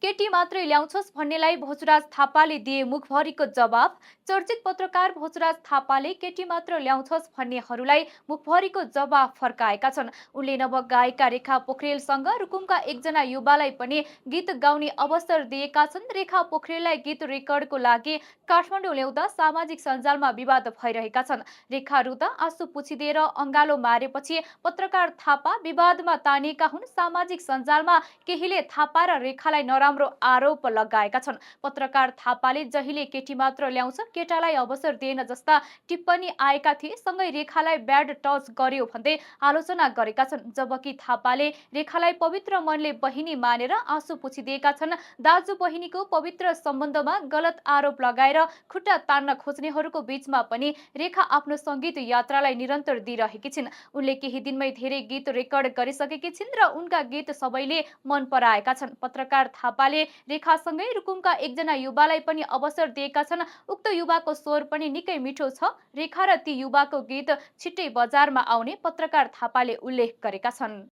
केटी मात्रै ल्याउँछस् भन्नेलाई भोजराज थापाले दिए मुखभरिको जवाब। चर्चित पत्रकार भोजराज थापाले केटी मात्र ल्याउँछस् भन्नेहरूलाई मुखभरिको जवाब फर्काएका छन्। उनले नवगायिका रेखा पोखरेलसँग रुकुमका एकजना युवालाई पनि गीत गाउने अवसर दिएका छन्। रेखा पोखरेललाई गीत रेकर्डको लागि काठमाडौँ ल्याउँदा सामाजिक सञ्जालमा विवाद भइरहेका छन्। रेखा रुँदा आँसु पुछिदिएर अङ्गालो मारेपछि पत्रकार थापा विवादमा तानिएका हुन्। सामाजिक सञ्जालमा केहीले थापा र रेखालाई नराम्रो आरोप लगाएका छन्। पत्रकार थापाले जहिले केटी मात्र ल्याउँछ, केटालाई अवसर दिएन जस्ता टिप्पणी आएका थिए। सँगै रेखालाई ब्याड टच गर्यो भन्दै आलोचना गरेका छन्। जबकि थापाले रेखालाई पवित्र मनले बहिनी मानेर आँसु पुछिदिएका छन्। दाजु बहिनीको पवित्र सम्बन्धमा गलत आरोप लगाएर खुट्टा तान्न खोज्नेहरूको बीचमा पनि रेखा आफ्नो सङ्गीत यात्रालाई निरन्तर दिइरहेकी छिन्। उनले केही दिनमै धेरै गीत रेकर्ड गरिसकेकी छिन् र उनका गीत सबैले मन पराएका छन्। पत्रकार थापाले रेखासँगै रुकुमका एकजना युवालाई पनि अवसर दिएका छन्। उक्त युवाको स्वर पनि निकै मिठो छ। रेखा र ती युवाको गीत छिट्टै बजारमा आउने पत्रकार थापाले उल्लेख गरेका छन्।